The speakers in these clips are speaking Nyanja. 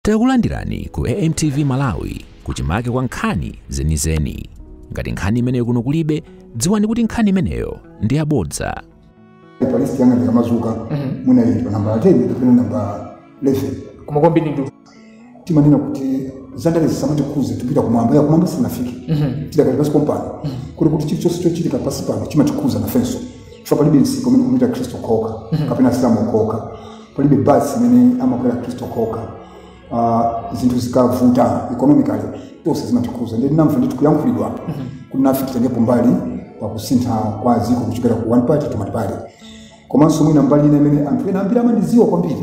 Takulandirani ku AMTV Malawi kuchimake kwa nkhani zenizeni. Ngati nkhani imeneyo kuno kulibe, dziwani kuti nkhani imeneyo ndi yabodza. Pa list yanga ndikamazuka mwina ili pa namba 10 kapena namba 11. Koma kwambiri ndi timanena kuti zandale zisamatikuze, tipita kumwamba, ya kumwamba sinafike, tidakali pasi pompano. Kuti chilichonse chochitika pasi pano chimatikuza nafenso, chifukwa palibe msika umene kumita Khristu okhaokha kapena Asilamu okhaokha, palibe basi imene amakwera Khristu okhaokha. Zinthu zikavuta economically, tonse zimatikuza. Ndi ndinamva ndithu kuyankhulidwa kuti nafe titengepo mbali pakusintha kwa dziko kuchokera ku one party to multi party. Komanso mwina mbali ina imene anthu ena ambiri amandidziwa kwambiri,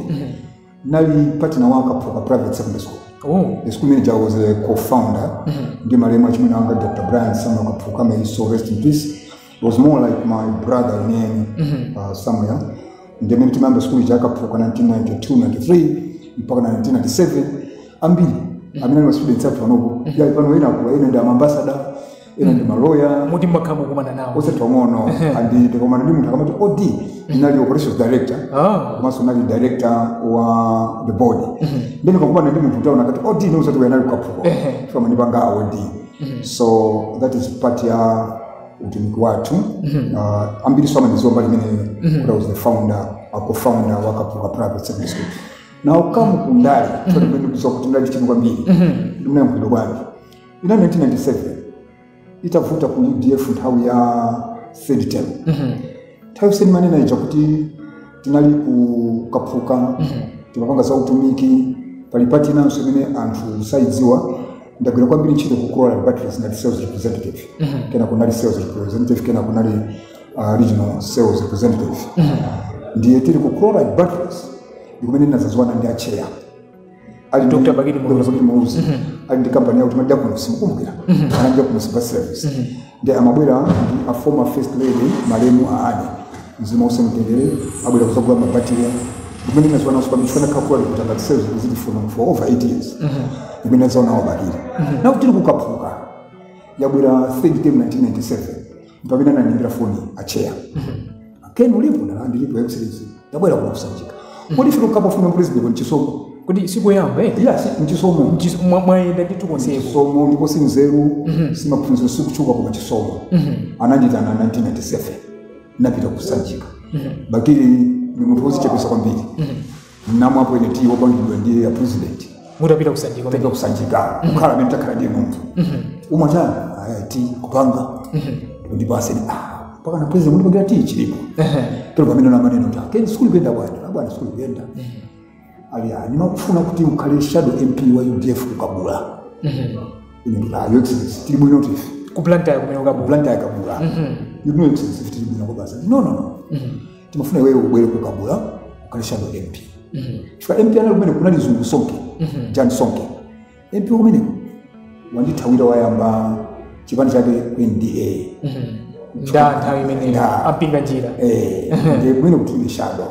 nali partner wa Kaphuka Private Secondary School. The school manager was a co-founder ndi malemu achimwene wanga Dr. Brian Samuel Kaphuka, may his soul rest in peace. He was more like my brother in Samuel. Ndi amene timayamba skulu ija Kaphuka 1992 93 mpaka na 1997. Ambiri amene ali ma students athu panopo yali pano, ena akula, ena ndi ama ambassador, ena ndi maloya. Muti mmakhala mukumana nawo? Osati pang'ono. Andi ndikomana ndi munthu akamati OD, ndinali operations director komanso nali director wa the board. Then ndikakumana ndi munthu utaona akati OD, niusati uyanali kukaphuka chifukwa mandipanga OD. So that is part ya utumiki wathu. Ambiri so amandidziwa mbali imeneyo kuti I was the founder, a co-founder wa Kaphuka Private Secondary School. Now come kundale, choti kumene ndikudziwa kuti ndali chinthu kwambiri, ndinayankhulidwa bwanji ina 1997 itavuta ku UDF nthawi ya third term. Nthawi yonse ndimanena ija kuti tinali ku Kaphuka, timapanga za utumiki. Pali part inanso imene anthu sayidziwa: ndagwira kwambiri ntchito ku Chloride Batteries ngati sales representative, kena kunali sales representative, kena kunali regional sales representative. Ndiye tili ku Chloride Batteries ndikumene ndinazadziwana ndi acheya ali Dr. Bakili Muluzi. Dr. Bakili Muluzi ali ndi kampani yawo timati Jacomusi, mukumbukira, ana Jacomusi Bus Service. Ndi amabwera ndi a former first lady, malemu a Anne, mzimu wause mtendere, abwera kuzagula mabatiri. Ndimene naziwana kwambiri chifukwa ndakhala kuti ngati sales representative for over 8 years, ndimene naziwana nawo Bakili. Naku tili kukaphuka, yabwera third term 1997, mpamene anandiyimbira foni acheya, "Ken, ulipo?" "Ndala ndilipo, Excellency." "Ndabwera kuno kusanjika kodi fika kukapafuna president mchisomo." Kuti sikuyamba, eh? Yes, mchisomo. Mwayenda ndithu konseko. Chisomo, ndipo si nzeru, simaphunziro, sikuchuka, koma chisomo. Ananditana 1997, napita kusanjika. Bakili ni munthu wozichepesa kwambiri. Namwapo ine tii wopangidwa ndiye ya president. Mutapita kusanjika? Tapita kusanjika, kukhala amene takhala ndiye munthu umwe chani, aya tii kupanga ndipaseni, ah, mpaka na president mundipangira tii chilipo. Pero pamene na maneno ta, "Ken, skulu kuyenda bwana?" "Ah, bwana, skulu kuyenda." Ali, "Ah, nimakufuna kuti ukhale shadow MP wa UDF kukabula." Ine ndikuti, "Ah, Your Excellency, tili bwino tife." Ku Blantyre kumene kukabula? Blantyre Kabula. "You know, Excellency, tili bwino kwa." "No, no, no, timafuna iwewe ubwere kukabula ukhale shadow MP." Chifukwa MP anali kumene kunali Zungu Sonke, Jan Sonke. MP kumeneko wandithawira, wayamba chipani chake ku NDA. Nda nthawi imeneyo? Nda. Ampinga njira. Eh, ndiye kumene kuti ine shadow.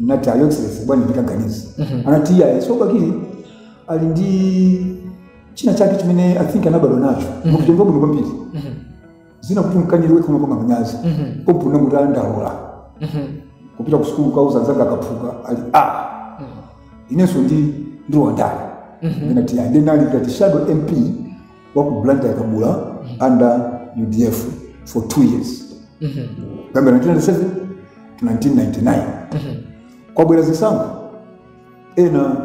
Nati, "Your Excellency, bwana, ndikaganiza." Anati, "Iya, so Bakili ali ndi china chake chimene I think anabadwa nacho, mukuchemva bwino kwambiri zina kuti mkanyiri wekha umapanga manyazi." Pompuna kuti andalola kupita ku sukulu kauza anzanga akaphuka ali a inenso ndi ndiwandale. Ndinati ya ndinali ngati shadow MP wa ku Blantyre Kabula under UDF for 2 years, kuyambira 1997 to 1999. Kwabwera zisankho, ena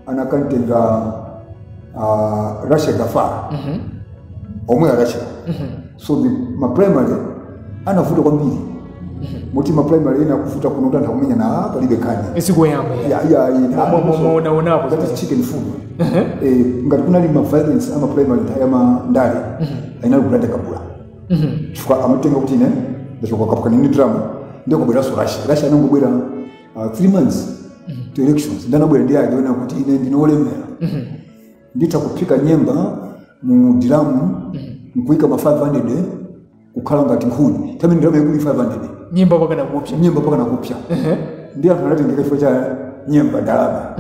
anakantenga Russia Gafar, omwe a Russia. So the ma primary anavuta kwambiri, moti ma primary ena akuvuta kuno kuti anthu akumenya na palibe nkhani. Sikuyamba? Ya. Mwaonaonapo? That is chicken food. Eh, ngati kunali ma violence ama primary nthawi ya mandale, ainali kulanda Kabula, chifukwa amatenga kuti ine ndachoka Kaphuka nini drama, ndiye kubweranso Russia. Russia anangobwera 3 months to elections, ndanabwera ndi ake ona kuti ine ndine olemera, nditha kuphika nyemba mu diramu nkuika ma 500 kukhala ngati nkhuni, nthawi ndiramu yakuli 500. Nyimba pakana kupsa. Nyemba pakana kupsa. Ndi anthu anatengeka chifukwa cha nyemba, ndalama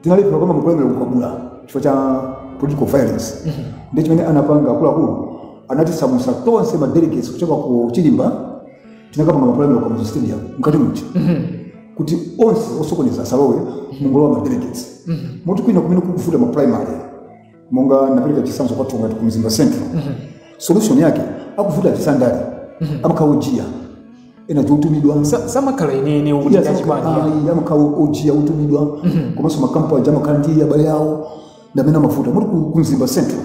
tinalipira koma mukulemera kukabula chifukwa cha political violence. Ndi chimene anapanga akuluakulu, anatisamusa tonse ma delegates kuchoka ku Chilimba, tinakapanga mapulamiro kwa Kamuzu Stadium mkati muja. Kuti onse osokoneza asalowe, mungolowa ma delegates. Moti kwina kumene kukuvuta ma primary, monga napereka chisanzo kwathu ngati ku Mzimba Central, solution yake akuvuta chisandali amakhala ojiya ena jotumidwa. Samakhala inene ukuti achipani. Amakhala ojiya otumidwa, komanso makampu aja amakhala ndi abale awo ndamene amavuta. Moti ku Mzimba Central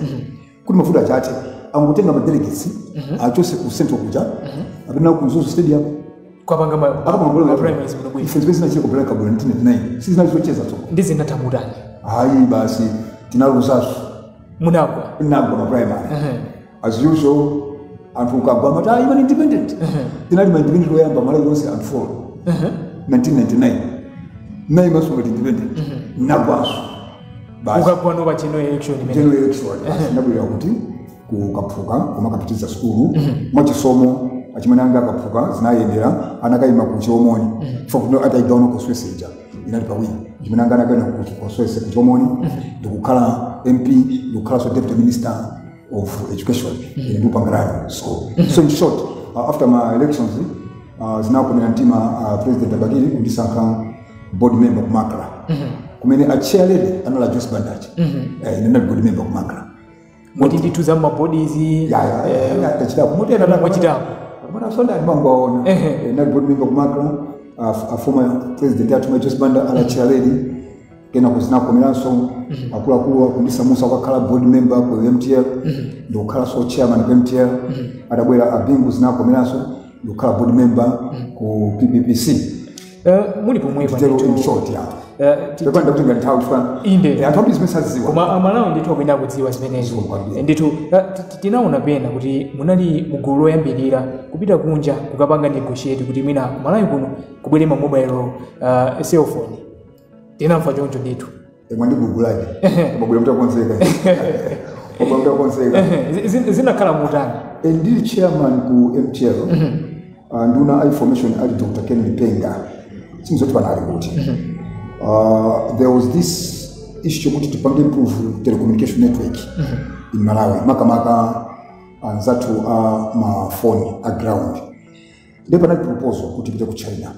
kuti mavuto achate, angotenga ma delegates achose ku Central kuja apena ku Mzuzu Stadium. Kwapanga ma primaries muno bwino. Ife zimene zinachita ku Blantyre kabwino 1999 sizinali zocheza tsoko. Ndi zinathamutani? Hayi, basi, tinaluzaso. Munagwa? Nagwa ma primary as usual. Anthu ukagwa amati, "Ah, iman independent." Tinali ma independent oyamba Malawi yonse, anthu 4, 1999 nayimanso ngati independent, nagwanso basi. Ukagwa no pa general election imene? General election basi, ndabwera kuti ku Kaphuka kumakapitiza sukulu. Mwachisomo achimene anga akaphuka zinayendera, anakayima ku Chomoni chifukwa atayigawana constituency ija inali pawiri. Chimene anga anakayima ku constituency ku Chomoni ndikukhala MP, ndikukhalanso deputy minister of education, ine ndikupangarani school. So in short, after my elections, zinakomera mtima President Abakiri kundisankha board member ku MACRA, kumene a chair lady anali Joyce Bandachi. Ine ndinali board member ku MACRA. Moti ndithu za mabodies. Ya, tachitapo motena. Mwachitapo. Mwana sonda ndimangowaona. Nali board member ku MACRA, a former president athu Joyce Banda ala chair lady. Kena kuzinakomeranso akuluakulu akundisamusa kukakhala board member ku MTL, ndikukhalanso chairman ku MTL. Adabwera abingu, zinakomeranso ndikukhala board member ku PPPC. Muli pomwepa. Tero in ndithu short ya Eh, pepanda kuti ngati nthawi chifukwa Inde. anthu ambiri zimene sazidziwa. Koma Amalawi ndithu akuyenera kudziwa zimenezo. Kwambiri. Ndithu tinaona pena kuti munali mugulu loyambirira kupita kunja kukapanga negotiate kuti mwina kumalawi kuno kubwere ma mobile cellphone. Tinamva choncho ndithu. Mwandigugulaje, mabwera mutakonzeka, mabwera mutakonzeka. Zinakhala mutani? Ndili chairman ku MTL, nduna a information ali Dr. Ken Lipenga, simzoti panali kuti there was this issue kuti tipange improve telecommunication network in Malawi, makamaka anzathu a mafoni a ground. Ndipo panali proposal kuti tipite ku China.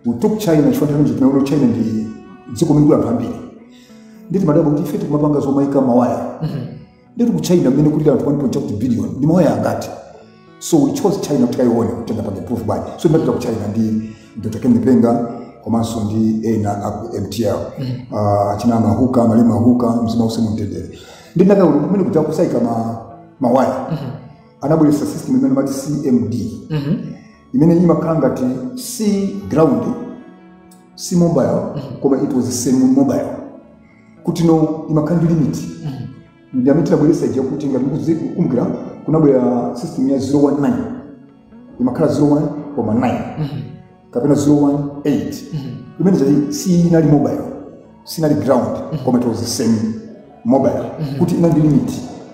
We took China chifukwa tinaona China ndi dziko limene kuli anthu ambiri. Nditi madabo kuti ife tikumapanga zomayika mawaya, nditi ku China mmene kuli anthu 1.2 billion ndi mawaya angati? So we chose China kuti kayione kuti tingapange improve bwanji. So ndinapita ku China ndi Dr. Ken Lipenga komanso ndi ena aku MTL, achina Mahuka, Malema Mahuka, mzima use mumtendere. Ndi ndakaona kumene kuti akusaika mawaya, anabweretsa system imene amati CMD, imene imakhala ngati si ground, si mobile, koma it was semi mobile, kuti no imakhala ndi limit. Ndi amene tinabweretsa ija kuti ngati mukukumbukira kunabwera system ya 019, imakhala 01 koma 9 kapena 018, imene chati si inali mobile, sinali ground, koma it was the same mobile, kuti inali ndi limit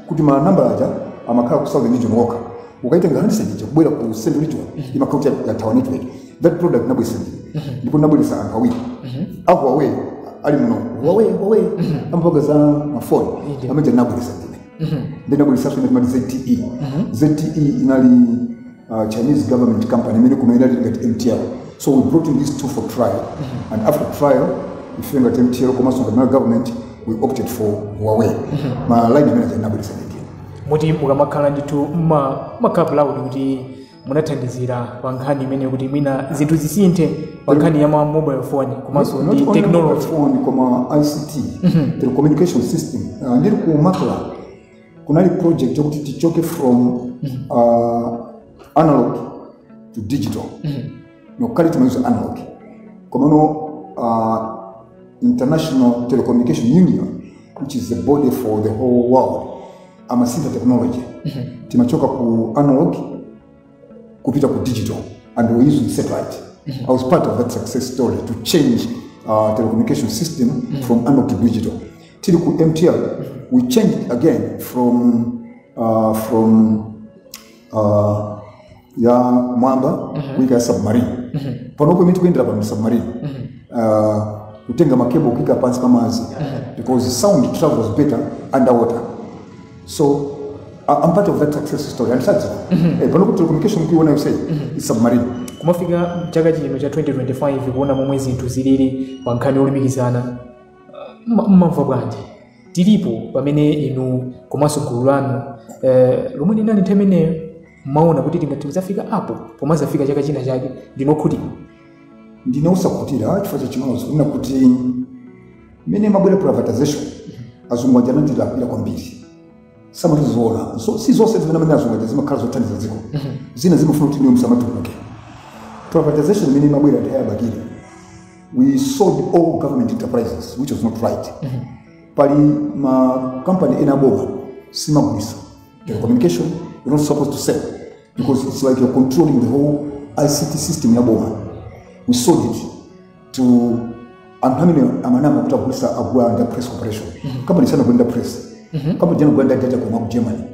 kuti ma nambala aja amakhala ku southern region okha. Ukaitenga handset ija kubwera ku central region, imakhala kuti yathawa network. That product inabweretsa ndine, ndipo inabweretsa anthu awiri a Huawei ali muno, Huawei, Huawei amapanga za mafoni amene inabweretsa ndine. Ndinabweretsanso imene timati ZTE. ZTE inali Chinese government company imene kuno inali ngati MTL. So we brought in these two for trial, and after trial ife ngati MTL komanso ngati Malawi government, we opted for Huawei. Ma line amene inabweretsa ndine. Muti mukamakhala ndithu mmakhala proud kuti munathandizira pa nkhani imene kuti mwina zinthu zisinthe pa nkhani ya ma mobile phone komanso Not ndi only mobile technology. phone koma ICT, telecommunication system. Ndili ku MACRA kunali project yokuti tichoke from analog to digital. No, kale timayuza analog, komano International Telecommunication Union, which is the body for the whole world, amasintha technology. Timachoka ku analog kupita ku digital and we using satellite. I was part of that success story to change telecommunication system from analog to digital. Tili ku MTL we changed again from ya mwamba kuika ya submarine. Panopo imene tikuyendera pano ndi submarine, kutenga ma cable kuika pansi pa madzi, because sound travels better underwater. So I'm part of that success story and that's panopo telecommunication kuiona yonse is submarine. Kumafika mchaka chino cha 2025, kuona momwe zinthu zilili pa nkhani yolumikizana, mmamva bwanji? Tilipo pamene inu komanso gulu lanu lomwe linali nthawi imeneyo mmaona kuti tingathe kuzafika apo, pomazafika chaka china chake, ndinokhutira? Ndine osakhutira chifukwa chachimodzi, kunena kuti mmene mabwera privatization, azungu aja anatilakwira kwambiri. Samatizoona. So, si zonse zimene amene azungu aja zimakhala zothandiza dziko. Zina zimafuna kuti niwe musamatukuke. Privatization imene imabwera nthawi ya Bakili, we sold all government enterprises, which was not right. Pali ma company ena aboma simagulisa. Telecommunication, you're not supposed to sell because it's like you're controlling the whole ICT system ya boma. We sold it to anthu amene amanama kuti agulisa, agula under Press Corporation. Company sanagula Press, company janagula nda Datacom ku Germany.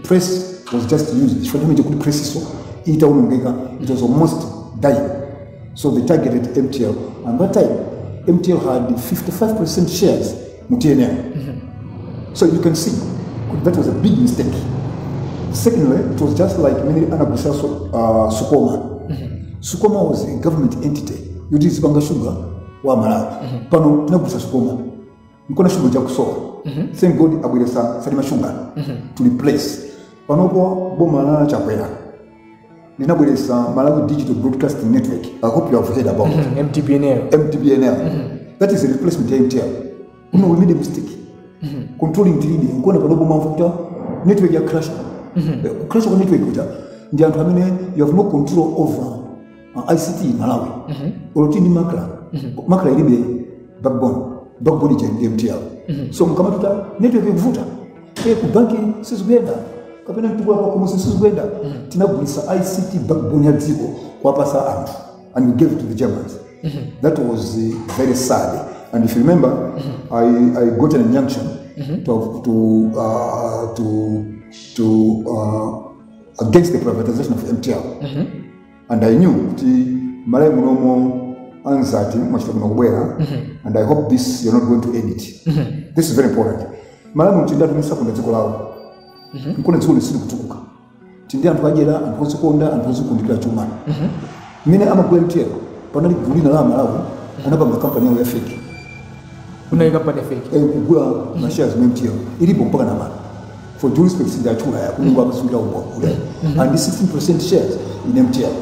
Press was just used chifukwa chimene kuti Press iso itaonongeka, it was almost dying, so they targeted MTL, and that time MTL had 55% shares mu TNM. So you can see that was a big mistake. Secondly, it was just like many anagulisa Sucoma. Sucoma was a government entity yoti izipanga sugar wa Malawi. Pano tinagulisa Sucoma, nkona sugar jakusowa. Thank God abweresa Salima Sugar to replace. Panopo boma la Chakwera linabweresa Malawi Digital Broadcasting Network. I hope you have heard about it. MTBNL. MTBNL. That is a replacement ya MTL. No, we made a mistake controlling tilibe. Nkona panopo mafuta network ya crash. Crash kwa network kuja ndi anthu amene you have no control over ICT in Malawi. Oloti ndi MACRA. MACRA ilibe backbone. Backbone ija ndi MTL. So mkamatuta network ikuvuta, ku banki sizikuyenda, kapena mtukula kwa komosi sizikuyenda. Tinagulisa ICT backbone ya dziko kuwapasa anthu, and we gave it to the Germans. That was very sad. And if you remember, I got an injunction to against the privatization of MTL. And I knew kuti Malawi munomo anzati mwachita kuno kubwera, and I hope this you're not going to edit. This is very important. Malawi muno tindi anthu amene dziko lawo. Nkona dziko lisili kutukuka. Tindi anthu adyera, anthu ozikonda, anthu ozikundikira chuma. Mmene amagula MTL, panali gulu lina la Malawi anapanga kampani yawo ya fake. Kunali kampani fake? Kugula ma shares mu MTL, ilipo mpaka na pano. For due respect, sindachula ya kunungu amasungira umboni ule and 16% shares in MTL.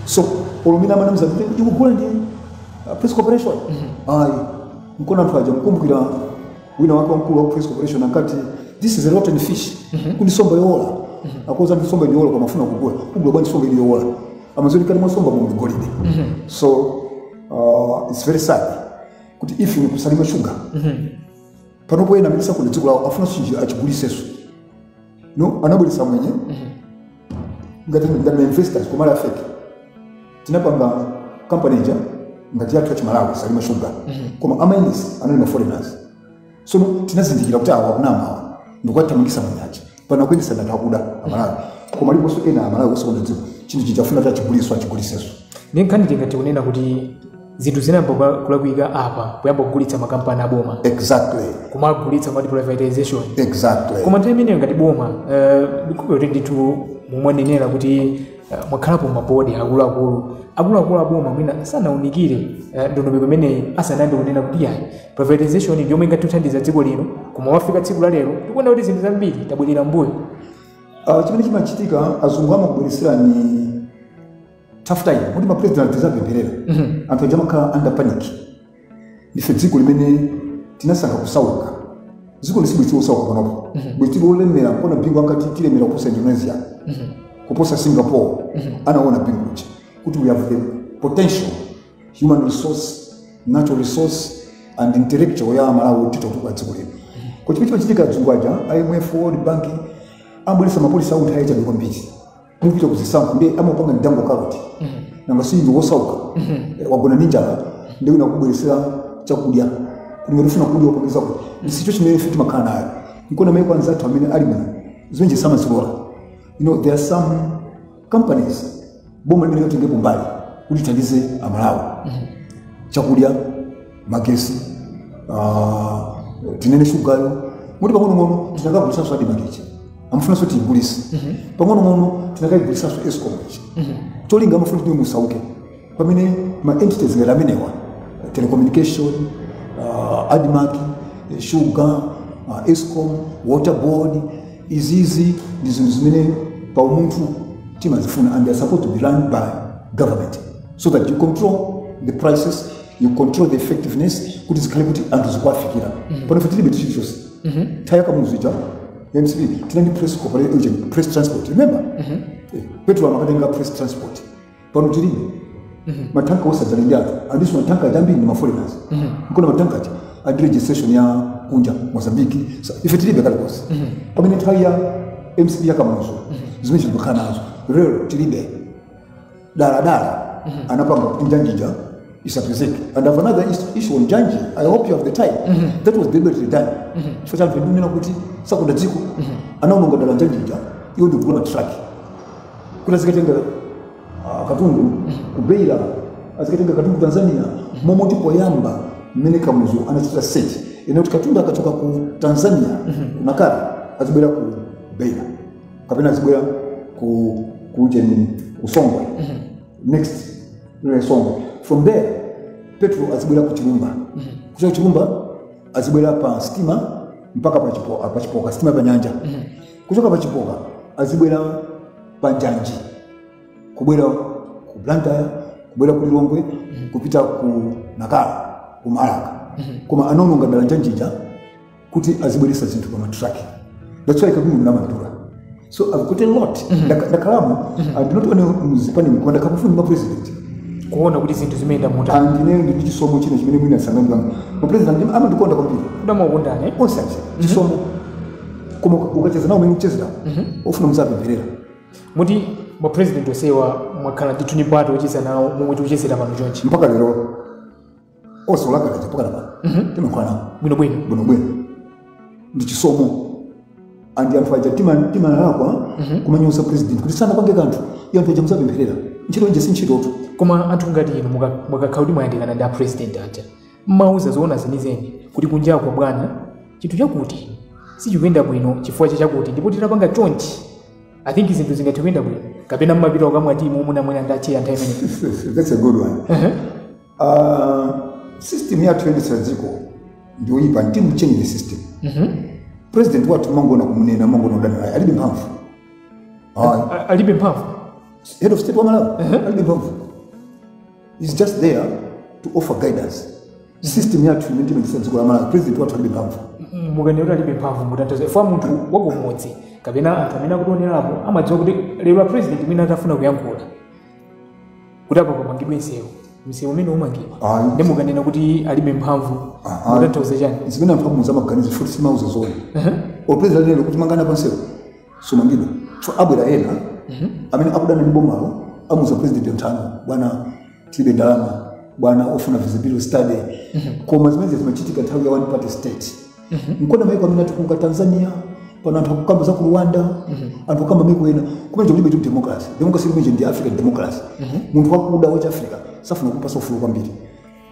So olomina amanamiza kuti ikugula ndi Press Corporation. Ayi, nkona anthu aja mkumbukira wina wake wamkulu wa Press Corporation ankati, "This is a rotten fish," kuti somba yowola. Akoza ndi somba yowola, koma afuna kugula. Kugula bwanji somba ili yowola? Amazoni kati mwa somba muli golide. So it's very sad kuti if ni ku Salima Sugar, panopo ena amene sakunda dziko lawo afuna chinji achiguliseso. No anabweresa mwenye ngati ma investors kumala fake. Tinapanga company ija ngati yathu yachimalawi, Salima Sugar, koma amainisi anali ma foreigners. So no, tinazindikira kuti awa akunama awa, ndikuwathamangisa mwenyacha. Pano akuyendesa anthu akuda Amalawi, koma aliponso ena Amalawi osakonda dziko, chinthu chija afuna kuti achiguliso, achiguliseso. Ndi nkhani tingati kunena kuti zinthu zinayamba kulakwika apa kuyamba kugulitsa makampani aboma? Exactly. Kumagulitsa ngati privatization? Exactly. Koma nthawi imeneyo ngati boma, ndikhupe kuti ndithu mumwanenera kuti mwakhalapo mabodi akuluakulu aboma mwina sanaunikire ndondomeko imeneyi asanayambe kunena kuti yayi, privatization ndi yomwe ingatithandiza dziko lino. Koma wafika tsiku la lero, tikuona kuti zinthu zambiri tabwerera mbuyo. Chimene chimachitika, azungu amabweresera ni tough time kuti ma president tizapempherera. Anthu aja amakhala under panic. Ndife dziko limene tinasankha kusauka. Dziko lisibwitsi losauka panopo, bwitsi lolemera. Nkona Bingu ankati tilemera kuposa Indonesia, kuposa Singapore. Anaona Bingu uja kuti we have the potential, human resource, natural resource and intellectual ya Malawi tita kutuka dziko lino. Ko chimene chimachitika, azungu aja, IMF, World Bank, ambweresa ma policy awo nthawi yachabe kwambiri. Mupita kuzisankho ndi amapanga mdango karoti, nanga si ndi wosauka, wagona ndi njala, ndi wina kubweresera chakudya kuti ngati ufuna kudya upangisa kuti ndisicho chimene ife timakhala nayo. Nkona maiko anzathu amene ali bwino zimene samazilola. There are some companies boma limene katengepo mbali kuti ithandize Amalawi, chakudya, magesi, tinene shugayo, muti pang'onong'ono tinakagulisanso adi makichi. Amafuna so tigulise. Pang'ono-ng'ono tinakaigulisanso ESCOM. Cholinga amafuna kuti musauke. Pamene ma entities ngati amenewa, telecommunication, ADMARC, sugar, ESCOM, water board, izizi ndi zinthu zimene pa umunthu timazifuna, and they are supposed to be run by government so that you control the prices, you control the effectiveness, kuti zikhale kuti anthu zikuwafikira. Pano ife tilibe chilichonse. Nthawi ya Kamuzu ija, MCP, tinali press corporation, press transport, remember? Petrol amakatenga press transport. Pano tilibe. Matanka osadzala ndi anthu, andiso matanka aja ambiri ndi ma foreigners. Nkona matanka aja andi registration ya kunja, Mozambique. So, ife tilibe kalikonse. Pamene nthawi ya MCP ya Kamuzu, zimene zimakhala nazo. Lero tilibe. Daladala anapanga kuti njanjija isapezeke. And I have another issue on njanji. I hope you have the time. That was deliberately done. Chifukwa cha anthu ndinena kuti sakonda dziko. Anaononga dala njanjija, iwo ndikugula truck kuti azikatenga katundu ku Beira, azikatenga katundu Tanzania. Momwe poyamba mmene Kamuzu anachita set ine kuti katundu akachoka ku Tanzania, ku Nakara, azibwera ku Beira kapena azibwera ku kujeni ku Songwe, next ile Songwe. From there petrol azibwera ku Chilumba, kuchoka Chilumba azibwera pa stima mpaka pa Chipoka, pa Chipoka stima pa nyanja. Kuchoka pa Chipoka azibwera pa njanji kubwera ku Blantyre, kubwera ku Lilongwe, kupita ku Nakala, ku Malaka. Koma anaononga dala njanjija kuti azibweresa zinthu pa matraki. That's why katundu namadula. So I've got a lot. Ndakhalamo, and not only muzipani, koma ndakhapafundi ma president kuona kuti zinthu zimayenda motani. And ineyo ndi chisomo china chimene mwina sangandanga, ma president amandikonda kwambiri. Kudamawakondani? Onse aja chisomo. Koma ukacheza nawo umene uchezera, ofuna muzapemperera. Muti ma president osewa mwakhala ndithu ni mpata wocheza nawo momwe tikuchezera pano chonchi? Mpaka lero, onse olakalaja mpaka napano timakhala nawo. Bwinobwino? Bwinobwino, ndi chisomo. Andi anthu aja timalakwa kumanyoza president kuti sanapange kanthu. Iye anthu aja muzapempherera, ntchito ije si ntchitotu. Koma anthu ngati inu mukakhala kuti mwayandikana ndi a president aja, mmauza zoona zenizeni kuti kunjako bwana chinthu chakuti sichikuyenda bwino chifukwa chakuti, ndipo titapanga chonchi I think zinthu zingathe kuyenda bwino, kapena mmapita ukamwati momwe ndi acheya nthawi imeneyi? That's a good one. System yathu yoyendetsera dziko ndiyoyipa. Timu change the system. President wathu mangona kumunena, mangona udani naye, alibe mphamvu. Ayi. Alibe mphamvu? Head of state wa Malawi alibe mphamvu. Is just there to offer guidance. System yathu imene timayendetsa dziko la Malawi, president wathu alibe mphamvu. Mukanena kuti alibe mphamvu mutanthauza ifwa munthu wakumudzi kapena anthu amene akutionerapo amadziwa kuti lero a president mwina atafuna kuyankhula kuti apa pamangidwe msewu, msewu umene umangidwa? Ayi. Ndi mukanena kuti alibe mphamvu Aha. mutanthauza chani? Zimene anthu amuza amaganiza futi simauza zoona. O president lero kuti mangana pansewu, sumangidwa. So abwera ena amene akudana ndi bomalo, amuza president nthano, bwana tilibe ndalama, bwana ofuna feasibility study. Koma zimene zimachitika nthawi ya one party state. Nkona maiko amene atukuka, Tanzania pano anthu akukamba za ku Rwanda, anthu akukamba maiko ena kumene kulibe tu democracy. Democracy limene ndi African democracy. Munthu wakuda wachi Africa safuna kupasa ufulu kwambiri.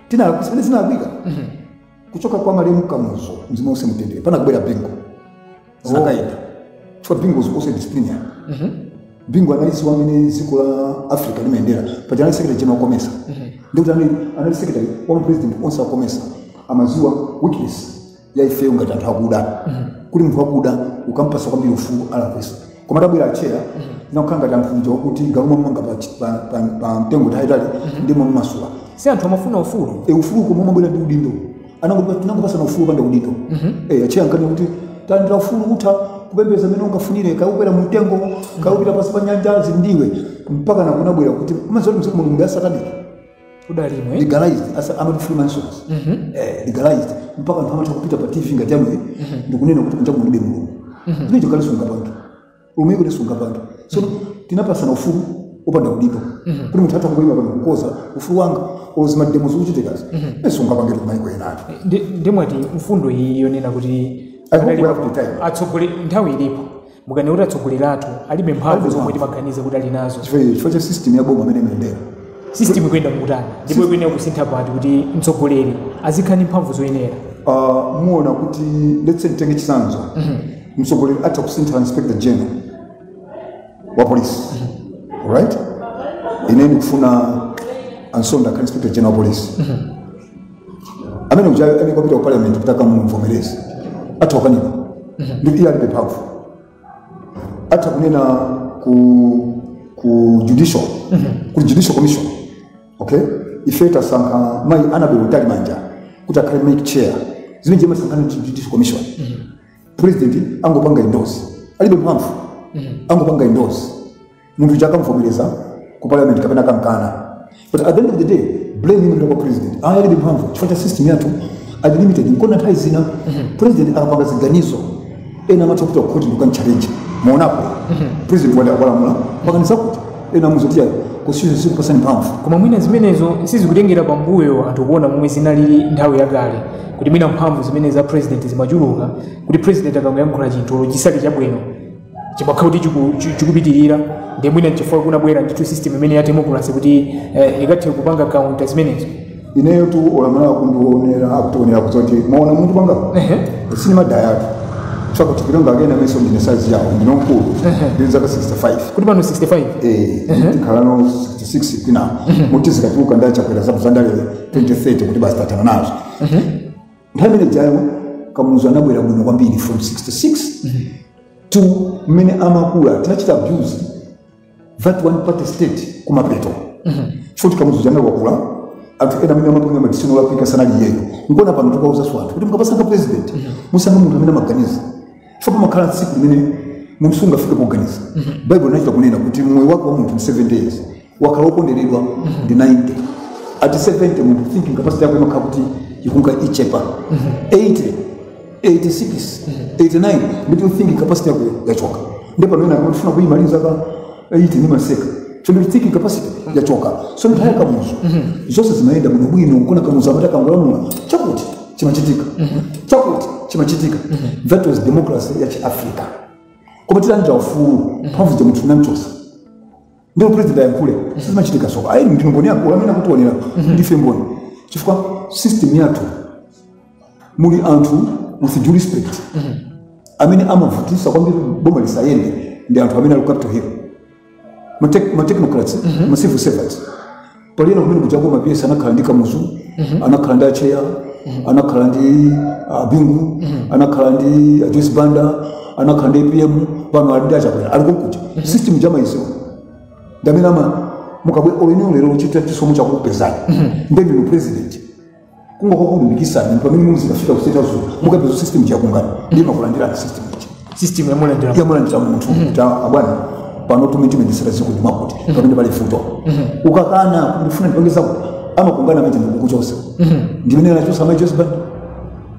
Tina zimene zinakwika kuchoka kwa malemu Kamuzu, mzimu wonse mtendere, pana kubwera Bingu, zinakayenda chifukwa Bingu was also a disciplinary. Bingu analisi wamene dziko la Africa limayendera. Paja anali secretary general wa COMESA, ndikuti anali secretary wa president onse wa COMESA. Amaziwa weakness ya ifeyo ngati anthu akuda, kuti munthu wakuda ukampasa kwambiri ufulu alakwisa. Koma tabwera acheya, nakukhala ngati anthu nja wakuti galumwa mmanga pa mtengo tayitali ndimo mmasula. Si anthu amafuna ufulu? E, ufulu komwe umabwera ndi udindo. Tinangopasana ufulu panda udindo. Acheya nkani kuti tandira ufulu kutha kupembeza mmene ungafunire, kaupera mtengo, kaupita pasi pa nyanja, zindiwe mpaka nakunabwera kuti mazoti mulungu ya satanic. Udalimwe. Legalized asa amati Freemasons, legalized mpaka anthu amatha kupita pa TV ngati yamwe ndikunena kuti kunja mulibe mulungu. Zimenezo kale sungapange ulumiko kuti sungapange. So tinapasana ufulu opanda udindo, kuti munthu atha kungoyima pano kukoza ufulu wanga olozima demo zikuchitikazi sungapange kumaiko enatu. Ndimwati mfundo iyi yonena kuti I hope we have the time. Atsogoleri, nthawi ilipo. Mukanena kuti atsogoleri athu alibe mphamvu Alibe zomwe mphamvu. timaganiza kuti ali nazo, Chifukwa cha system ya boma amene imayendera. System ikuyenda mutani, ndipo ikuyenera kusintha pati kuti mtsogoleri azikhala ndi mphamvu zoyenera? Muona kuti let's say titenge chitsanzo. Mtsogoleri atha kusintha inspector general wa police, alright? Ine ndikufuna Ansonda akhale inspector general wa police. Amene uja amene kwapita ku parliament kuti akamumvomereze, atha kukanidwa. Ndi iye alibe mphamvu. Atha kunena ku judicial, ku judicial commission, okay, ife tasankha mayi Annabel Mtalimanja kuti akhale MEC chair. Zimene jimasankhana ndi judicial commission. President angopanga endorse, alibe mphamvu, angopanga endorse. Munthu uja akamvomereza ku parliament kapena akamkana, but at the end of the day blame imene kwa president. Aya, alibe mphamvu chifukwa cha system yathu ali limited. Nkona nthawi zina president akapanga ziganizo, ena amatha kupita ku court ndikukamchallenge. Muonapo president walamula pakanisa kuti ena muzotiya constitution sikupasani mphamvu. Koma mwina zimenezo sizikutengera pambuyo anthu kuona momwe zinalili nthawi yakale, kuti mwina mphamvu zimene za president zimachuluka, kuti president akangoyankhula chinthu chisali chabwino chimakhala kuti chikupitirira. Ndiye mwina nchifukwa kunabwera ndithu system imene ya democracy kuti ikathe kupanga counter zimenezo. Ineyo tu olamala akundionera, akutionera kuzoti maona munthu panga sinimadayatu chifukwa kuti kilonga akena meso ndine size yawo, ndine mkulu, ndili zaka 65. Kuti pano 65? Eh, tikhalano 66 kwina muti zikatuluka ndachakwera zapo zandale 2030 kuti basi tatana nazo. Nthawi imene jayo Kamuzu anabwera bwino kwambiri from 66 to mmene amakula. Tinachita abuse that one party state kumapeto chifukwa Kamuzu janali wakula. Anthu ena amene amapanga madecision olakwika sanali iyeyo. Nkona pano tikauzaso anthu kuti mukapasankha president, musankhe munthu amene amaganiza, chifukwa pamakhala tsiku limene munthu sungafike poganiza. Bible inachita kunena kuti moyo wake wa munthu ndi 70 years, wakhala wokondweredwa ndi 90. At 70 munthu thinking capacity yako imakhala kuti ikunga ichepa. 80, 86, 89 ndipo thinking capacity yako yachoka. Ndipo pamene akufuna kuyimaliza ka 80 nimaseka, so ndi thinking capacity yachoka. So nthawi ya Kamuzu zonse zimayenda bwinobwino. Nkona Kamuzu amati akangolamula, chakuti chimachitika, chakuti chimachitika. That was democracy ya chiafrica. Koma tilandira ufulu, mphamvu za munthu namchosa, ndio president ayankhule, sizimachitika. Soka ayi, ndinu mboni yako amene akutionera, ndife mboni, chifukwa system yathu muli anthu, with due respect, amene amavutisa kwambiri boma lisayende ndi anthu amene ali ku Capitol Hill, ma technocrats, ma civil servants. Palina kumene kuja ma PS anakhala ndi Kamuzu, anakhala ndi Acheya, anakhala ndi Bingu, anakhala ndi Joyce Banda, anakhala ndi APM, pano ali ndi Achakwera ali konkuja. System jamayiziwa ndamene ama mukabwe oleni lero chita chisomo chakupezani ndendino president kungokukulimbikisani pamene muzikafika ku State House, mukapeza system chakungana ndiye makulandirani system ichi. System yamulandira. Yamulandira munthu kuti abwana, pano tumitimendesera ziko ndimakuti pamene pali vuto ukakana ndifuna ndipangeza kuti amakungana amene ndikukuchosa ndimene anachosa amayi Joyce Banda.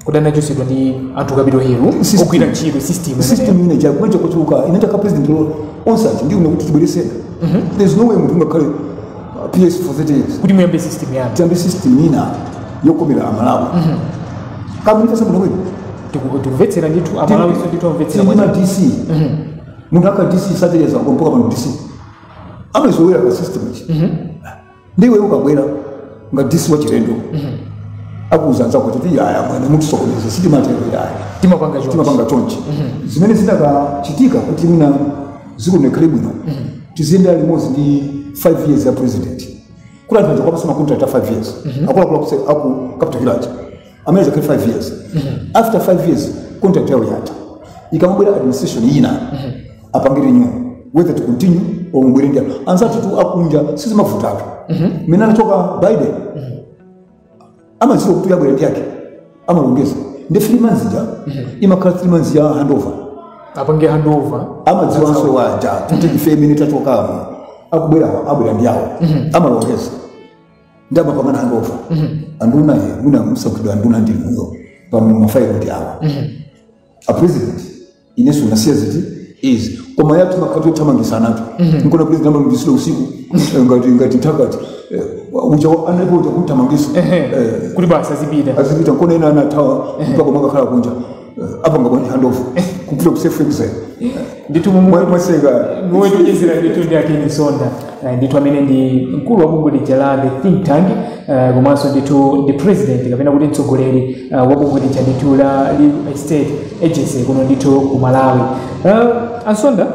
Kuti anachosedwa ndi anthu Capitol Hill. System. Ogwira ntchito system imeneyo. System imene ja kumaja kuchuluka inacha president lo onse ndi une kuti tibweresera. There's no way munthu ungakhale PS for 30 years. Kuti muyambe system yanu. Tiyambe system ina yokomera Amalawi kamulipesa muno bwino. Tikumvetsera ndithu, Amalawiso ndithu amvetsera. Tili ma DC, munthu aka DC satereza kompoka pano DC amazowera ka system ichi. Ndiwe ukabwera nga DC wachilendo, akuuza anzako kuti yaya mwene mutisokoneza, sitimatero yaya. Timapanga chonchi. Timapanga chonchi. Zimene zinakachitika kuti mwina zikunekhale bwino, tiziyendera limodzi ndi 5 years ya president, kuti anthu aja kwapasa macontract a 5 years, akuluakulu aku Capital Hill amene azakhale 5 years. After 5 years contract yawo yatha, ikamabwera administration ina apange renew, whether to continue or mubwere ndi anthu anzathu tu akunja. Sizimavutatu. Mmene anachoka Biden, amadziwa kuti yabwera ndi yake, amalongeza ndi 3 months ija imakhala 3 months ya handover. Apange handover. Amadziwanso waja kuti ife imene tachokamo, akubwerawa abwera ndi awo, amalongeza ndi amapangana handover. Anduna ye mwina msankhidwa anduna ndi muyo pamwe mafailo ndi awa a president ineso nasiya ziti izi. Koma yathu makhati othamangisanatu, nkona president amalungisira usiku, ngati nthakati uja analipo uja kumthamangisa. Kuti basi azipita. Azipita. Nkona ena anathawa mpaka makakhala kunja. Apanga bwanji handover kupita ku safe exile? Ndithu. Mwaseka. Muwetujezera ndithu ndi a Ken Msonda, ndithu amene ndi mkulu wa bungwe lija la The Think Tank, komanso ndithu ndi president kapena kuti mtsogoleri wa bungwe lija ndithu la Real Estate Agency kuno ndithu ku Malawi. A Msonda,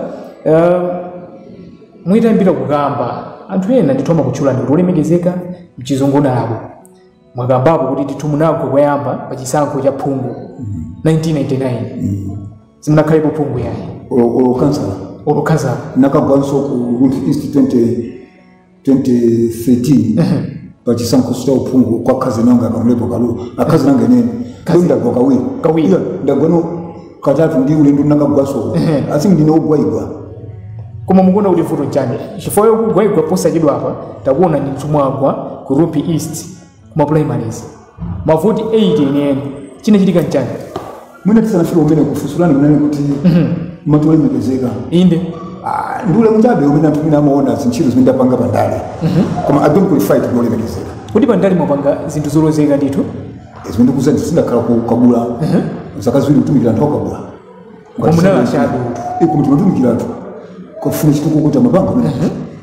mwitambira kukamba, anthu ena ndithu amakutchulani kuti olemekezeka, mchizungu nalabo. Mwakambapo kuti ndithu munagwa koyamba pa chisankho cha phungu 1999, simunakhalepo phungu yayi? Olo kansala. Olokhazako. Nakagwanso ku Rumphi East 20 2013 pa chisankho cha uphungu kwa cousin wanga Akamlepo Kalulu, a cousin anga inene ndo ndagwa kawiri. Kawiri. Iya, ndagwano katatu ndi ulendo nakagwaso. I think ndine ogwayigwa. Koma mukuona kuti vuto nchani? Chifukwa yokugwayigwa posachedwa apa takuona ndithu mwagwa ku Rumphi East kuma primaries mavoti 8 enieni. Chinachitika nchani? Mwina tisanafike umene kufusulani, munene kuti mati olemekezeka. Inde. Ah, ndi ulemu chabe umene anthu mwina amaona zintchito zimene ndapanga pandale, koma I don't qualify to be olemekezeka. Kuti pandale mwapanga zinthu zolozeka ndithu? Zimene ndikuza, sindakhala ku Kabula zaka 2 kutumikira anthu akabula. Koma munali shadow. Koma timatumikira anthu kufuna chitukuko cha mapanga amene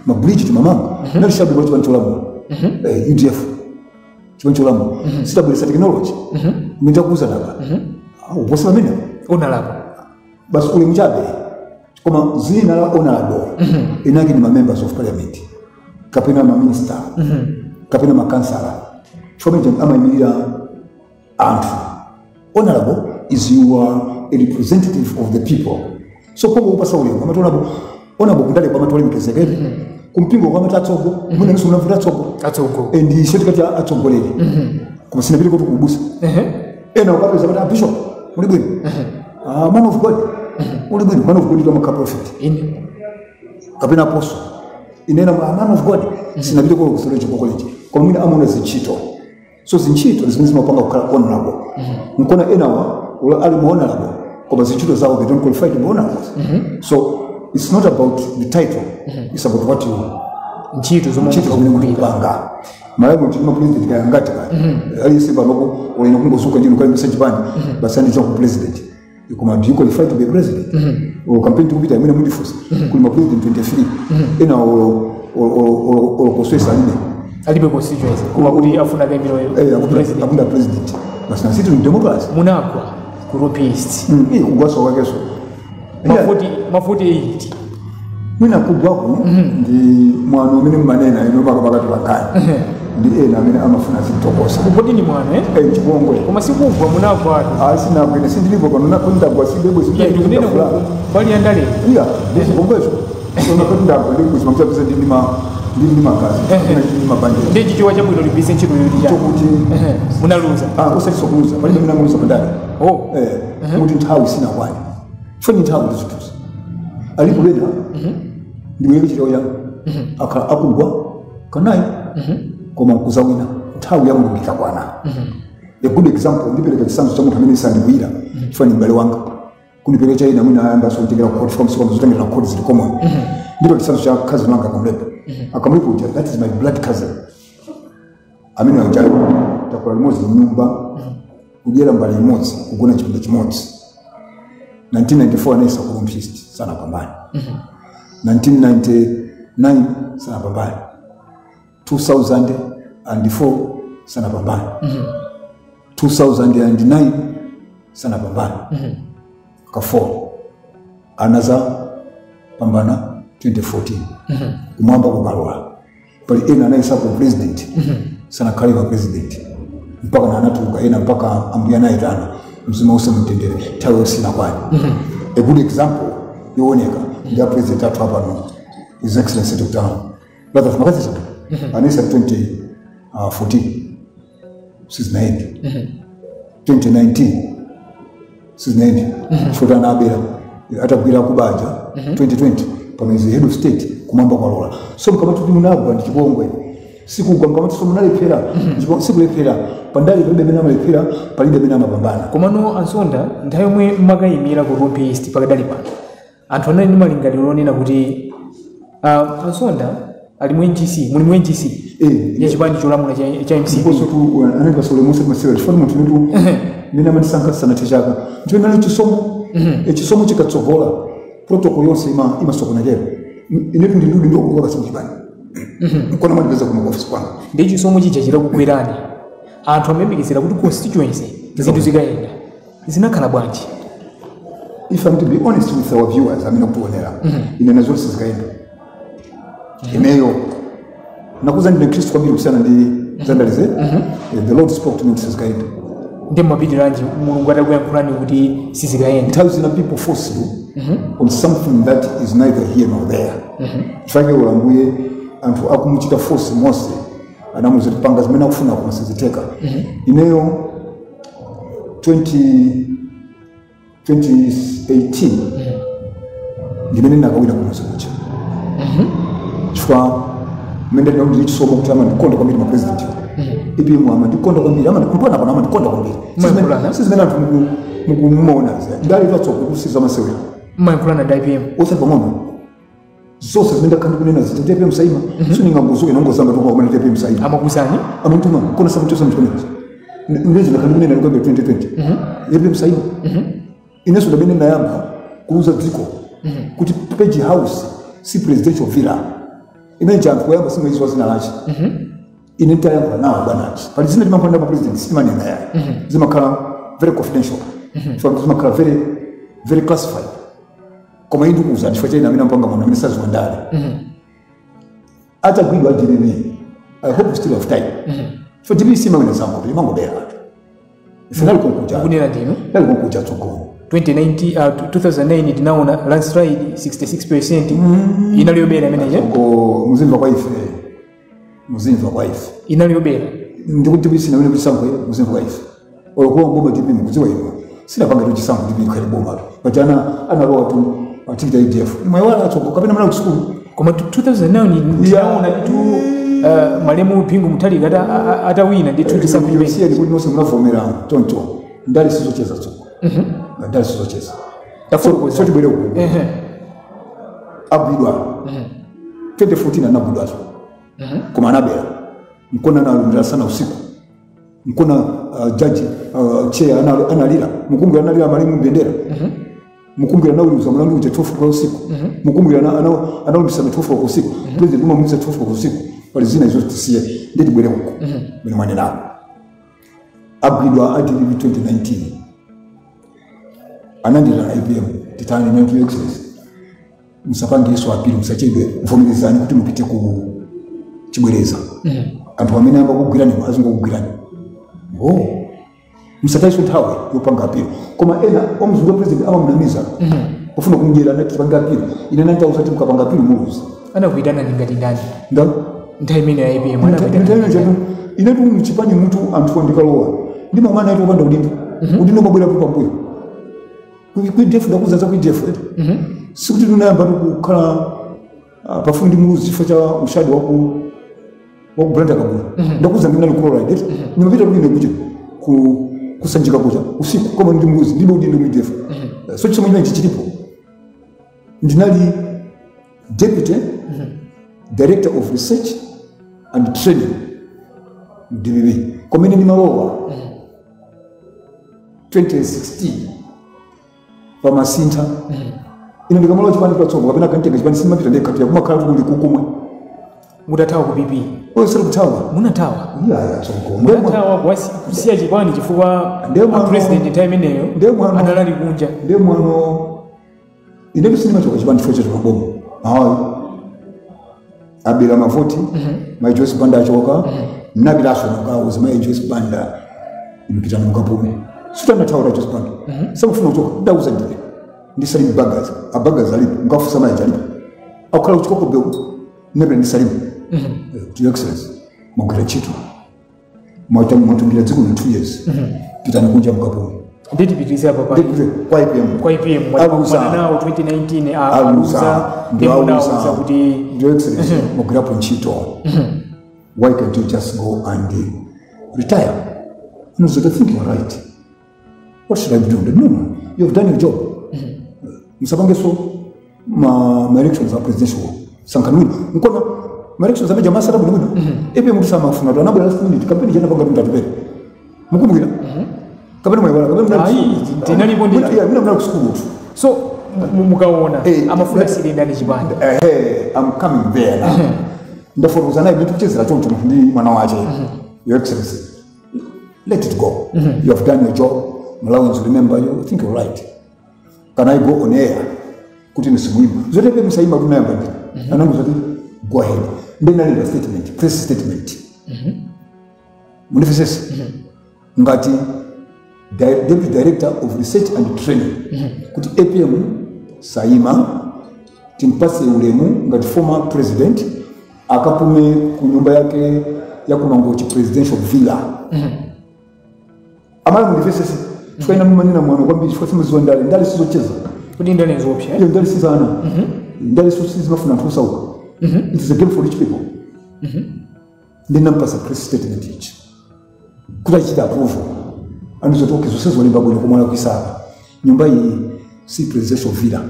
ma bridge timamanga. Nali shadow pa chipani cholamula, UDF, chipani cholamula sitabweresa technology imene ndakuuza napa uposa pamene Honorable. Basi, ulemu chabe, koma zina la honorable inake ni ma members of parliament kapena ma minister kapena makansala, chifukwa amayimirira anthu. Honorable is you are a representative of the people, so pomwe upasa ulemu amati honorable. Honorable kundale kwamati olemekezekere, kumpingo kwamati atsogo. Mwina niso munavuta atsogo. Atsogo. Ndi shortcut ya atsogoleri, koma sinapite kuti kubusa. Ena ukapeza kuti a bishop muli bwino, ah, man of God uli bwino. Man of God amakhala prophet kapena apostle. Inena ah, man of God, sinapite ko ku college, koma mwina amaona zintchito. So zintchito zimene zimapanga kukhala honorable. Nkona enawa ali mu honorable, koma zintchito zawo, they don't qualify to be honorables. So it's not about the title, it's about what you Ntchito zomwe ntchito zimene mukupanga. Malawi kuti ma president kaya ngati kaya aliyese panopo ulina kungozuka ndino kalembesa chipani, basi andichwa ku president. Koma do you qualify to be president? O campaign tikupita imene mundifusa, kuli ma president 23, ena olo koswesa alibe. Alibe constituency, koma kuti afuna kayimiro president. Akunda president, basi nasiti ni democracy. Munagwa ku Rumphi East. Kugwaso kwakeso. Mavoti 8. Mwina kugwaku ndi mwano umene mmanena ino pakati pakani ndi ena amene amafuna zitokosa. Kodi ni mwano, eh? Eh, chipongwe. Koma sikugwa, munagwa. Asinagwine, sindilipo pano, nakundagwa sidebwe. Iye ndikunena mbali ya ndale. Iya, ndichipongwecho nakundagwa ndikuzi makuchapisa ndili makazi, ndili mabandera. Ndi chichiwa chabwino ligwiritse ntchito yoti cha Chokuti munaluza. Ah, usati kuluza, palibe mene anguluza pandale. Oh. Eh, kuti nthawi sinakwane, foni nthawi ndizituza alipo bena ndiwereke chitawo changa akhala akugwa kanayi, koma nkuzawina nthawi ya Mulungu ikakwana. A good example, ndipereka chitsanzo cha munthu amene sandikwira chifukwa ni m'bale wanga, kundipereka cha ina mwina ayamba sokutengera ku court, chifukwa msikono zotengera ku court zili common. Ndilo chitsanzo cha cousin wanga Akamlepo. Akamlepo uja, that is my blood cousin, amene aja takula limodzi mnyumba, kudyera mbali imodzi, kugona chipinda chimodzi. 1994 anayesa ku Rumphi East, sanapambane. 1999 sanapambane, 2004 sanapambane, 2009 sanapambane, ka 4 anaza pambana 2014, kumwamba kukalola. Pali ena anayesapo president, sanakhale pa president mpaka na anatuluka, ena mpaka ambuya anayitana, mzimu wonse mtendere, nthawi yonse. A good example yooneka ndi a president athu apano, His Excellency Dr. Lazarus McCarthy. Anayesa 2014, sizinaendi. 2019 sizinaendi, chifukwa anabera atagwira kubanja. 2020 pamene head of state, kumwamba kwalola. So mkamati kuti munagwa ndi chipongwe, sikugwa. Mkamati so munalephera, sikulephera. Pandali palibe amene amalephera, palibe amene amapambana. Komano a Msonda, nthawi yomwe mmakayimira ku Rumphi East, pakadali pano anthu anali ndi malingaliro onena kuti a Msonda ali mu NGC, muli mu NGC. Ya chipani cholamula cha MCP. Ndiponso tu anali pasolemu masewera chifukwa munthu nitu mene amatisankha sanathe chaka ndipo imene chisomo, chisomo chikatsogola protocol yonse imasokonekera. Inetu ndi ndudi ndokuluka basi muchipani, nkona mandipeza kuno ku office kwanga. Ndi chisomo chija chitakugwerani, anthu amayembekezera kuti constituency zinthu zikayenda. Zinakhala bwanji? If I'm to be honest with our viewers amene kutionera, ine nazonse zikaenda ineyo nakuza ndine Khristu kwambiri kusiyana ndi zandalize. The Lord spoke to me kuti sizikaenda. Ndi mmapitiranji Mulungu atakuyankhulani kuti sizikayenda? Nthawi zina people force you on something that is neither here nor there. Chifukwa ulambuye anthu akumuchita force Mose, anamuza kuti panga zimene akufuna koma sizitheka. Ineyo 20 2018 ndimene ndakawina kumuzi kucha, chifukwa mmene ndinali chisomo kuti amandikonda kwambiri ma president APM, amandikonda kwambiri, amandikumpana pano, amandikonda kwambiri. Mwayankhulana? Sizimene anthu mukumuona ndali tatsoko kusiza masewera. Mmayankhulana ndi APM? Osati pang'ono. Zonse zimene ndakhala ndikunena ziti ndi APM saima, siningangozuke nongozamba toka kumene APM saima. Amakuuzani? Amantuma kona samuchosa mchikonezi ndezi ndakhala ndikunena ndikuyambira 2020 APM saima. Inenso ndamene ndayamba kuuza dziko kuti Page House si presidential villa imene chanthu kuyamba simwezi zina lache. Ine nditayankhula nawo bwanachi, pali zina timankhula pa president simanena yayi, zimakhala very confidential, so zimakhala very very classified. Koma iyi ndikuuza chifukwa cha ine amene ampanga mwana amene saziwa ndale atagwidwa a DPP. I hope we still have time. So DPP simawina sango, imangobera ife nali konkuja. Mukunena ndinu? Nali konkuja tsogolo. 2019, 2009 tinaona landslide 66%. Inali yobera imeneje? Ko muzimva kwa ife, muzimva kwa ife. Inali yobera? Ndikuti DPP sinawina kuchisankho, muzimva kwa ife. Olokuwa ngoma DPP mukudziwa ino sinapanga tu chisankho DPP khali boma tu pachana analowa tu atikita UDF mwewala tsogolo kapena mwana kusukulu. Koma 2009 tinaona tu malemu Bingu Mutharika atawina ndithu chisankho chimene. Siya ndikuti nonse munavomera choncho. Ndali sizocheza tsogolo, ndali sizocheza. Tafotokoza. So tibwere uku. Agwidwa 2014, anagwidwazo koma anabera mkona analumbira sana usiku mkona jaji chair analira mukumbira, analira malemu mbendera mukumbira, anauliza mlandu uja 12 kwa usiku mukumbira, analumbisa 12 kwa usiku, president umamulisa 12 kwa usiku. Pali zina izo tisiye, ndi tibwere uku mene mwanenako. Agwidwa a DPP 2019, anandira APM titani nyo, "Excellency, musapangiso appeal, musachedwe, vomerezani kuti mupite ku chibwereza. Anthu amene amba kugwirani azingokugwirani, oh, musataiso nthawi yopanga appeal." Koma ena omzungu president amamunamiza kufuna kumdyera, anati tipanga appeal. Ine nantauza kuti mukapanga appeal muluza. Anakuitana ngati ndani? Nda? Nthawi imene ya APM anakuitana? Inetu mchipani mutu anthu andikalowa ndimamana ati opanda udindo, udindo mabwera tu pambuyo. Ku UDF ndakuza za ku UDF, sikuti tunayamba kukhala pafundi muluzi chifukwa cha ushadi waku Brenda Kabula. Ndakuza ndinali ku Chloride, ndimapita kuti kuja ku kusanjika kuja usiku koma ndi muluzi ndibe udindo mu UDF. So chisomo chimene chilipo, ndinali deputy director of research and training mu DPP. Komene ndimalowa 2016 pamasintha, ine ndikamalowa chipani patsogolo kapena kantenga chipani simapita ndekha, kumakhala kuli kukumwe. Mutathawa ku PP? Osati kuthawa. Munathawa? Iya, tsogolo. Munathawa kusiya chipani chifukwa Ndiye a president nthawi imeneyo Ndiye mwano. analali kunja. Ndiye mwano, inetu sindimachoka chipani chifukwa chachoka boma, hayi. Abira mavoti, mai Joyce Banda achoka, nabilaso nokauza mai Joyce Banda imipitana mukapume, sitanathawa. Joyce Banda samufuna kuchoka, ndauza ndine ndi Salim Bagas, abagas alipo, ngafusa mai alipo akukhala kuchikoko beu nebere ndi Salim kuti, "Your Excellency, mwagwira ntchito, mwatumikira dziko in 2 years, pitani kunja mukapume." Nditipitirize apo pa Ndikuti kwa APM. Kwa APM. Aluza. Mwakumana nawo 2019, Aluza. aluza, ndi munauza kuti "Your Excellency, mwagwirapo ntchito, why can't you just go and retire?" And I was like, "I think you're right. What should I do?" "No, no, you've done your job. Msapangeso ma elections are presidential, sankhani wina." Nkona Ma elections amene jamasata bwino bwino. APM kuti samafuna anabwera last minute campaign jana panga mtatupere. Mukumbukira? Kapena mwaiwala kapena Ayi, tinalipo ndithu. Yeah, mina mna kusukulu. So mukaona amafuna silendani chipani. I'm coming there now. Ndafotokoza naye ndithu kuchezera choncho ndi mwana wache. Your Excellency, let it go. You have done your job. Malawians remember you. I think you're right. Can I go on air? Kuti nisimuima. Zote pe msaima tunayamba ndi. Anangu zote go ahead. Then nalemba statement, press statement. Munifesesi. Ngati Deputy Director of Research and Training. Kuti APM saima timpase ulemu ngati former president akapume ku nyumba yake ya kumangochi presidential villa. Amala munifesesi. Chifukwa mumanena mwana kwambiri chifukwa simuziwa ndale ndale sizocheza. Kuti ndale nzopsa. Iyo ndale sizana. Ndale sizimafuna anthu osauka. It is a game for rich people. Ndinampasa press statement ichi. Kuti achita approve. Anizoti okay zonse zolimba bwino kumwana kuisapa. Nyumba iyi si presidential villa.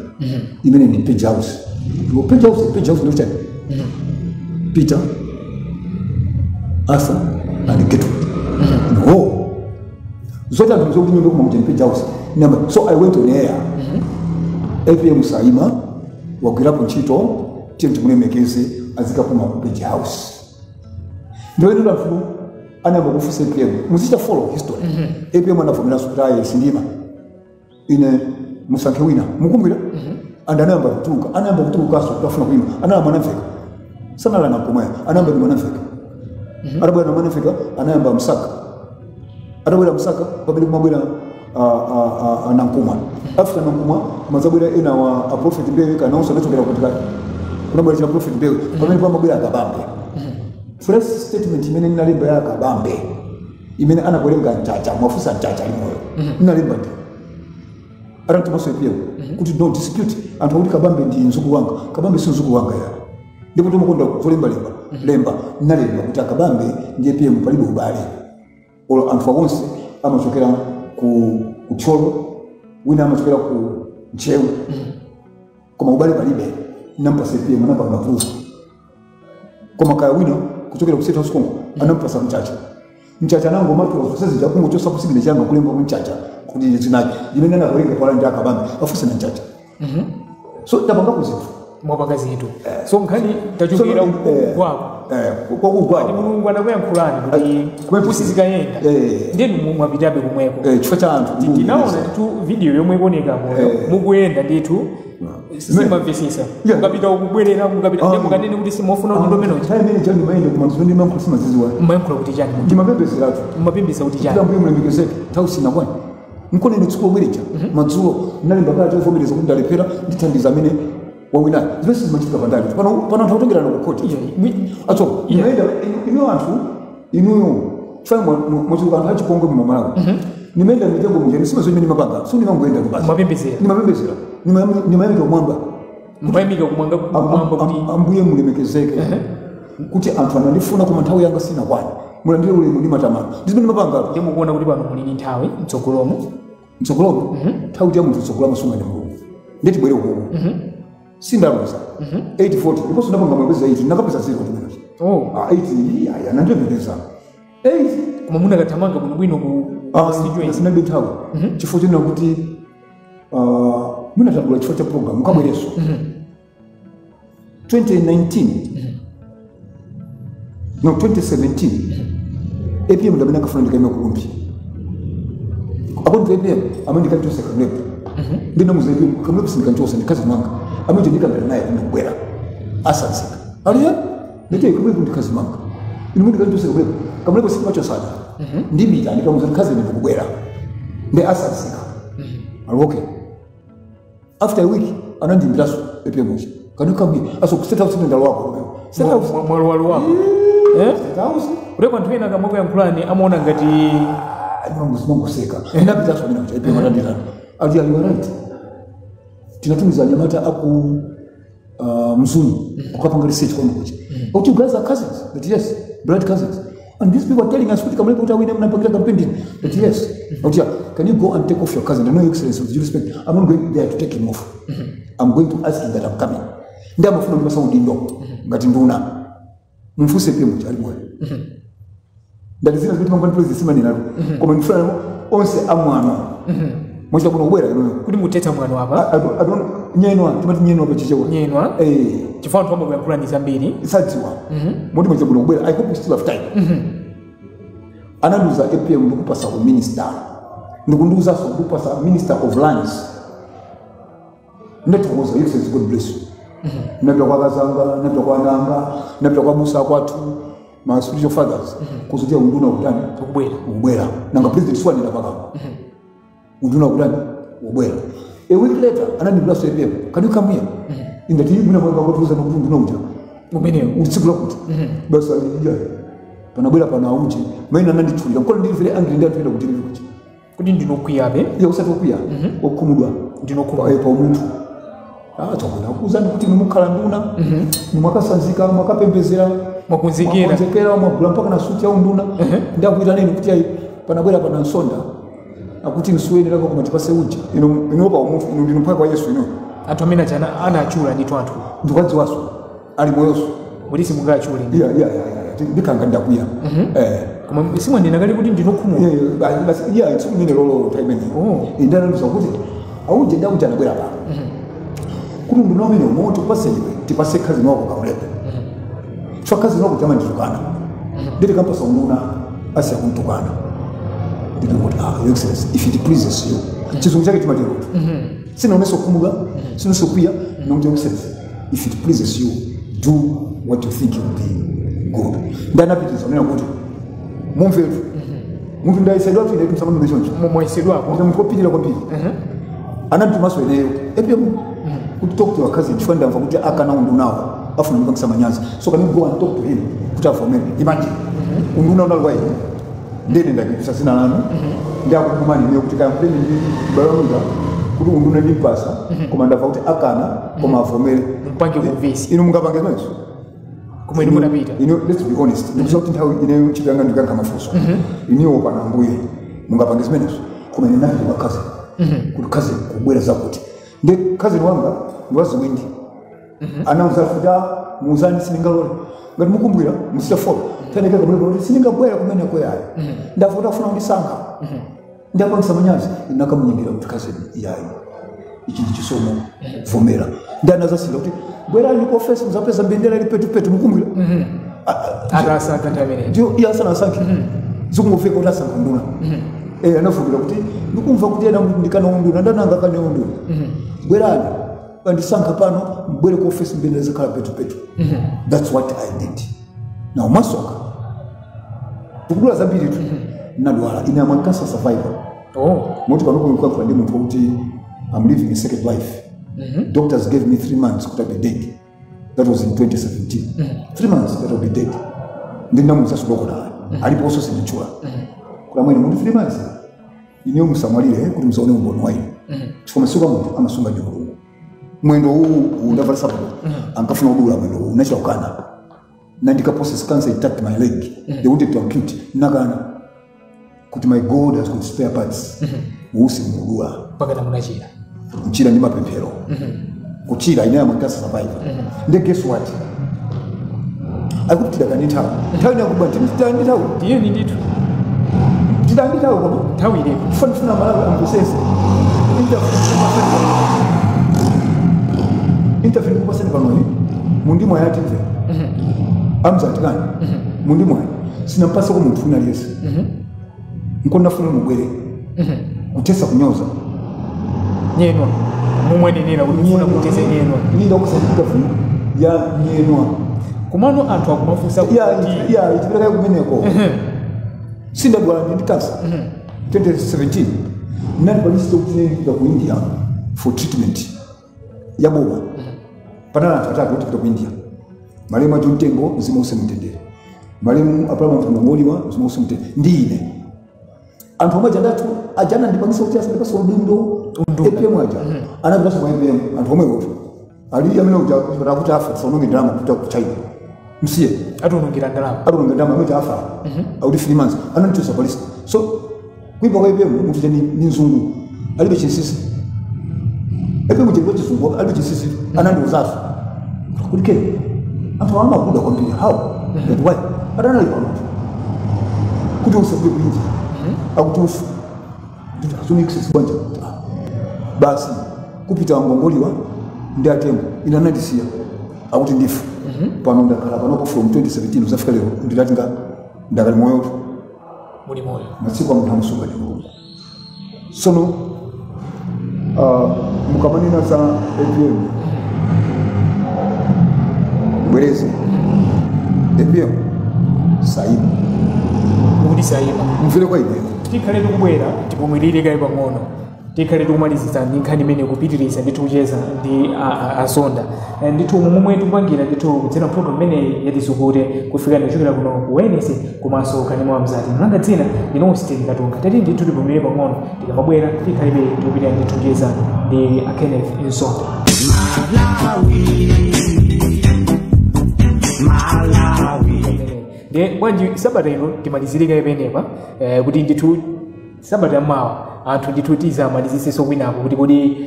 Imene ni page house. Ndipo page house ndio chani. Peter, Arthur and Gertrude. No. Zote anthu zokuti nyumba kuma mjeni page house. Namba. So I went on air. APM Saima wagwirapo ntchito tiye timulemekeze azikapuma ku page house. Ndio ino anthu anayamba kufunsa APM. Muzichita follow history. APM anavomeranso kuti ayi sindima. Ine musankhe wina. Mukumbukira? And anayamba kutuluka. Anayamba kutulukanso kuti afuna kuima. Anayamba mwanamveka. Sanala nakomaya. Anayamba ndi mwanamveka. Atabwera na mwanamveka anayamba msaka. Atabwera msaka pamene kumabwera Nankumwa. After Nankumwa mazabwera ena wa a Prophet Mbewe kana onse anachokera kuti kale. Kunabwera cha Prophet Mbewe pamene pamabwera Kabambe. First statement imene ndinalemba ya Kabambe imene anakuwerenga Mchacha, mwafusa Mchacha limoyo. Ndinalemba ndi. Arantu maso APM kuti no dispute anthu akuti Kabambe ndi mzukulu wanga. Kabambe si mzukulu wanga ya. Ndipo timakonda zolemba lemba. Lemba ndinalemba kuti Kabambe ndi APM palibe ubale. Olo anthu onse amachokera ku Thyolo, wina amachokera ku Ntcheu. Koma ubale palibe. Nampasa APM anapanga proof. Koma kaya wina kuchokera ku State House Kongo anampasa Mchacha. Mchacha nango matu zonse zija kungochosa kusigile changa kulemba ku Mchacha kuti zinachi. Imene anakulenga kwa ndi Akabambe afusa na Mchacha. So tapanga kuzinthu. Mwapanga zinthu. So nkhani tachokera kwako. Kwakugwako. Mulungu anakuyankhulani kuti kusizikayenda. Ndinu mwapitabe kumweko. Chifukwa cha anthu. Tinaona ndithu video yomwe ikuoneka moyo mukuyenda ndithu simamvesesa. Mukapita ukubwerera mukapita ndi mukanene kuti simofuna kuti ndomeno. Nthawi imene chani ndimayenda koma zimene ndimayankhula simaziziwa. Mmayankhula kuti chani? Ndimapembedzeratu. Mmapembedza kuti chani? Kuti Ambuye mulemekezeke nthawi sinakwana. Nkonene tsiku lomwe madzulo ndinalemba kalata yovomereza kuti ndalephera ndithandiza amene wawina. Zimene sizimachitika pandale. Pano anthu akutengerana ku khoti. Atso, imeenda inu anthu inuyo chifukwa mwachuluka anthu achipongwe muno Malawi. Nimeenda mitengo munjeni simazo imene ndimapanga. So ndimangoyenda tu basi. Mapembedzera. Ndimapembedzera. Ndimayamika kumwamba. Mmayamika kumwamba kuti Ambuye mulemekezeke. Kuti anthu anandifuna koma nthawi yanga sinakwana. Mulandire ulemu ndi matamando. Ndi zimene ndimapanga. Ndi mukuona kuti pano muli ndi nthawi mtsogolomo. Mtsogolomo? Nthawi ya munthu mtsogolo amasunga ndi Mulungu. Ndeti bwere ukoko. Sindaluza. 840. Ndiponso ndapanga mwepeza 8. Ndakapeza 0 kumene. Oh. 8 aya anandipembedza. 8. Koma munakathamanga bwinobwino ku constituency. Sinalibe nthawi. Chifukwa chenera kuti munatangula chifukwa cha program mukabwereso. 2019. No, 2017. APM ndamene akafuna ndikaime kulumbi. According to APM, amene ndikanchosa Kamlepo. Ndinamuza APM, Kamlepo sindikanchosa ndikazi mwanga. Amene ndikambira naye ndikubwera. Asansika. Aliya? Ndite Kamlepo ndikazi mwanga. Inu ndikanchosa Kamlepo. Kamlepo simachosana. Ndipita ndikamuza ndikazi ndikubwera. Ndi asansika. Ali okay. After a week anandimbiraso APM uja. Can you come here? Aso ku State House ndalowako. State House. Mwalowalo wako. State House. Kuleko anthu ena akamakuyankhulani amaona ngati mangoseka. Ndinapitaso amene kuja APM atanditana. Ali you are right. Tinatumiza anyamata aku Mzuni kukapanga research kwa mkuja. But you guys are cousins. But yes, blood cousins. And these people are telling us kuti Kamlepo kuti awine mnapangira campaign. But yes. But yeah, can you go and take off your cousin? I know your excellency with due respect. I'm not going there to take him off. I'm going to ask him that I'm coming. Ndi amafuna ndipasa udindo ngati nduna. Mfuse pia mtu ali moyo. Ndati zina zikuti mangwani president simanena. Koma ndifuna onse amwano. Mwacha kuno kubwera ino. Kuti muteta mwano apa? I don't nyenwa, timati nyenwa pachichewa. Nyenwa? Eh. Chifukwa anthu amakuyankhula ndi zambiri. Sadziwa. Moti mwacha kuno kubwera. I hope we still have time. Anandiuza APM ndikupasa ku minister. Ndikundiuzaso ndikupasa Minister of Lands. Ndathokoza, Your Excellency, God bless you. Napita kwa kazanga, napita kwa nanga, napita kwa busa kwathu, ma spiritual fathers. Kuzotia unduna ukutani? Ukubwera. Ukubwera. Nanga president swanena pakapa. Unduna ukutani? Ukubwera. A week later, anandiuzaso APM, can you come here? Indati mwina mwanga kwatuuza kuti unduna uja. Umenewo. Utsiku lakuti. Basa iya. Panabwera pana uje. Maina anandithulira. Nkolo ndili very angry ndi anthu ena kuti ndili kuti. Kuti ndinokwiyabe? Iya usati okwiya. Okhumudwa. Ndinokhumudwa. Pa umunthu. Tsopano kuuzani kuti nimukhala nduna. Nimwakasanzika, mwakapembezera, mwakonzekera. Mwakonzekera, mwagula mpaka na suti ya unduna. Ndakuita nini kuti ayi panabwera pana nsonda. Akuti nsuweni lako koma tipase uja. Ino pa umunthu, ino ndino mpaka kwa Yesu ino. Anthu amene anachula ndithu anthu. Ndikuwadziwaso. Ali moyoso. Kuti simungachule. Iya. Ndikanga ndakwiya. Koma simwanena kale kuti ndinokhumudwa. Basi iya tsiku limene lolo time imeneyo. Indanandiuza kuti auje ndakuja anabwera pano. Kuti nduna umene umoto tipase iwe, tipase cousin wako Kamlepo. Chifukwa cousin wako tamanditukana. Nditi kampasa unduna asiya kuntukana. Nditi kuti Your Excellency, if it pleases you. Chizungu chake timatero. Sinaonesa kukhumudwa, sinaonesa kukwiya, nokuti Your Excellency, if it pleases you, do what you think will be good. Ndanapitiriza kunena kuti mumvetu. Munthu ndayisedwa ine msamani choncho. Mwayisedwako. Ndi munthu wopirira kwambiri. Ananditumaso ineyo. APM kuti talk to your cousin chifukwa ndamva kuti akana undunawo afuna ndipangisa manyazi. So can you go and talk to him kuti avomere. Imagine. Unduna unali kwa ine. Ndene ndakipisa zina lanu. Ndakukumani ineyo kuti kayankhuleni ndi balamuza kuti unduna ndimpasa koma ndamva kuti akana koma avomere. Mpange kumvesi. Inu mungapange zimenezo? Kumene munapita. Inu, let's be honest. Ndikuziwa kuti nthawi ineyo ntchito yanga ndikuyankha mafunso. Iniwo pana ambuye mungapange zimenezo. Koma ine ndinapita kwa cousin. Kuti cousin kubwera zakuti. Ndi cousin wanga ndi waziwindi. Anauza kuti muuzani sindingalole. Ngati mukumbwira musita follow. Taneka kamwe kuti sindingabwera kumene koyayo. Ndavuta kufuna kundisankha. Ndapangisa manyazi ndinakamuyimbira kuti cousin iyayi. Ichi ndi chisomo vomera. Ndanazasinda kuti bwerani ku office muzapeza mbendera ili petu mukumbwira. Atasankha nthawi imeneyo. Ndiyo iye asanasankhe. Zikungofika kuti asankha nduna. Anafukira kuti ndikumva kuti ena ndikana unduna ndananga kane unduna. Bwerani bandisankha pano mbwere ku office mbendera zikhala petu. That's what I did. Now masoka. Tikudula zambiri tu. Nadwala ine am a cancer survivor. Moti panopo ndikuyankhula ndi munthu wokuti I'm living a second life. Doctors gave me 3 months kuti I'll be dead. That was in 2017. 3 months that I'll be dead. Ndinamuuza dokotala. Aliponso sinditchula. Kuti amwene munthu 3 months. Ineyo musamwalire kuti musaone umboni wa ine. Chifukwa masiku a munthu amasunga ndi Mulungu. Mwendo uwu undavala sapato. Ankafuna kudula mwendo uwu unachita kukana. Nandika process cancer attacked my leg. They wanted to ampute. Nakana. Kuti my God has got spare parts. Usi mudula. Mpaka munachira. Kuchira ndi mapemphero. Kuchira ine am a cancer survivor. Ndi guess what? Akupitira kani nthawi. Nthawi inakuba ndithawi. Ndiyeni ndithu. Ndithawi koma. Nthawi ilipo. Ndifuna Malawi amvesese. Interview kupaseni panoyi. Mundimo yati mve. Amzatikani. Mundimo yayi. Sinampasa ko munthu wina aliyense. Nkona funa mubwere. Kutesa kunyoza. Nyenwa. Mumwenenera kuti mufuna kutesa nyenwa. Linda kusati interview ya nyenwa. Kumano anthu akumafunsa kuti iya itipeleka kumeneko. Sindadwala ndi cancer. 2017. Nani polisi kuti ndipita ku India for treatment ya boma. Panali anthu atatu kuti ku India. Malemu a John Tembo mzimu wonse mtendere. Malemu Abraham Mfumongoliwa mzimu wonse mtendere. Ndi ine. Anthu omwe ajandatu ajana ndipangisa kuti asandipasa udindo APM aja. Anapitaso kwa APM anthu omwewo. Ali amene uja kuti afa tisaononge ndalama kupita ku China. Msiye. Atiwonongera ndalama. Atiwonongera ndalama amene afa. Akuti 3 months. Ananditusa polisi. So kuipa kwa APM munthu ni mzungu. Alibe chinsinsi. APM chilipo chizungu alibe chinsinsi. Anandiuzaso. Kuti ke anthu amakuda kwambiri. How? Ndati why adanali panopo kuti usapite kuinja akuti ufa nditi azoni bwanja basi kupita ngongoliwa ndi atembo ina anandisiya akuti ndifa pano ndakhala panopo from 2017 uzafika lero ndilati nga ndakali moyo muli moyo masiku a munthu amusunga ndi Mulungu. Sono mukamanena za APM bwereze APM saima mukuti saima mvere kwa ineyo tikhale tikubwera tipumwirire kaye pang'ono tikhale tikumalizitsa ndi nkhani imene kupitiriza ndithu kucheza ndi asonda ndithu momwe tikupangira ndithu kudzera program imeneyi yatizukute kufika ndikuchokera kuno ku Wenesi komanso kanema wa mzati mlanga dzina ndine Austin Katunga tati ndithu tipumwirire pang'ono tikamabwera tikhalebe tikupitira ndithu kucheza ndi a Kenneth Nsonda. Ndiye bwanji sabata ino timalizirike penepa kuti ndithu sabata mawa anthu ndithu tizamalizisenso kwinapo kuti kodi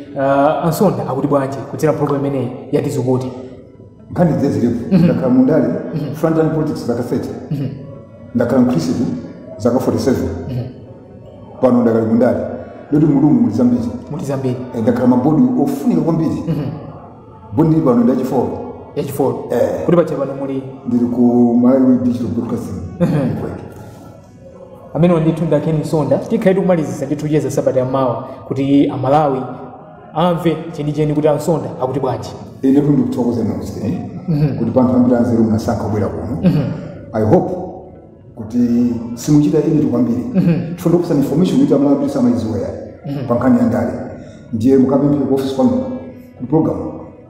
ansonda akuti bwanji kudzera program imeneyi yatizukute. Nkhani zilipo ndakhala mundale frontline politics zaka 30 ndakhala mkhristu zaka 47 pano ndakali mundale ndoti mulungu muli zambiri muli zambiri ndakhala mabodi ofunika kwambiri bodi pano ndachifolo yachifolo kuti pacha pano muli ndili ku Malawi Digital Broadcasting Network. Amene ndithu nda Ken Nsonda tikhale tikumalizisa ndithu kucheza sabata yamawa kuti amalawi amve chenicheni kuti ansonda akuti bwanji. Ine kuti ndikuthokoze nonse kuti panthu ambiri anzeru munasankha kubwera kuno. I hope kuti simuchita edit kwambiri chifukwa ndikupasani information kuti amalawi ambiri samaidziwa yayi pa nkhani ya ndale ndiye mukapemphe ku office kwanu kuti program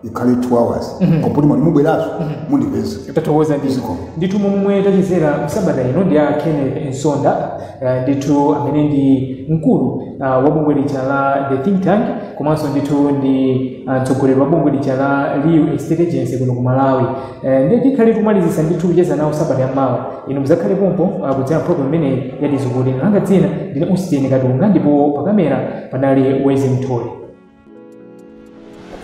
ikhale 2 hours kompoti mwani mubweraso mundipeza. Tathokoza ndithu ndithu momwe tachezera msabata ino ndi a Kenneth Nsonda ndithu amene ndi mkulu wa bungwe lija la The Think Tank komanso ndithu ndi mtsogoleri wa bungwe lija la Real Estate Agency kuno ku Malawi. Ndiye tikhale tikumalizisa ndithu kucheza nawo sabata yamawa inu muzakhale pompo kudzera program imeneyi yatizukute. Langa dzina ndine Austin Katunga ndipo pakamera panali Wezi Mthole.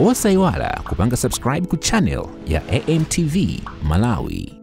Osayiwala kupanga subscribe ku channel ya AMTV Malawi.